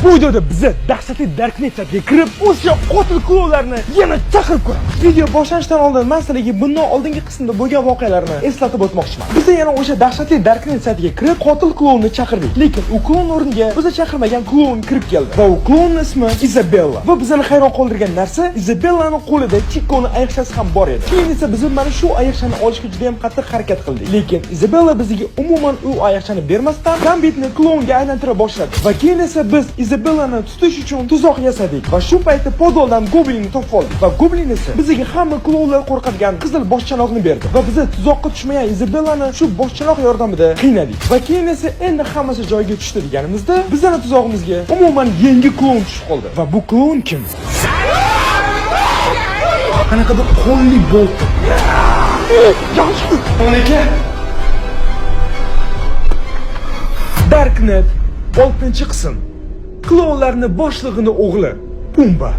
Bu videoda biza dahshatli Darknet chatiga kirib, o'sha qotil klounlarni yana chaqirib ko'ramiz. Video boshlanishidan oldin men sizlarga bundan oldingi qismda bo'lgan voqealarni eslatib o'tmoqchiman. Biz yana o'sha dahshatli Darknet chatiga kirib, qotil klounni chaqirdik. Lekin u kloun o'rniga biza chaqirmagan kloun kirib keldi. Va u klounning ismi Izabella. Va bizani hayron qoldirgan narsa, Izabellani qo'lida Chikoni ayiqchasi ham bor edi. Keyin esa biz mana shu ayiqchani olishga juda ham qattiq harakat qildik. Lekin Izabella bizga umuman u ayiqchani bermasdan Gambitni klounga aylantira boshladi. Va keyin esa biz Izabellani tutish uchun tuzoq yasadik va shu paytda podoldan goblinni topib oldik. Va goblin esa bizga hamma klounlar qo'rqadigan qizil boshchanoqni berdi. Va biz tuzoqqa tushmagan Izabellani shu boshchanoq yordamida qiynadik. Va keyin esa endi hammasi joyiga tushdi deganimizda, bizning tuzog'imizga umuman yangi kloun tushib qoldi. Va bu kloun kim? Qanaqadir qo'lli bolta. Aka. Darknet 6-qism. Klounlarni boshlig'ini o'g'li Pumba.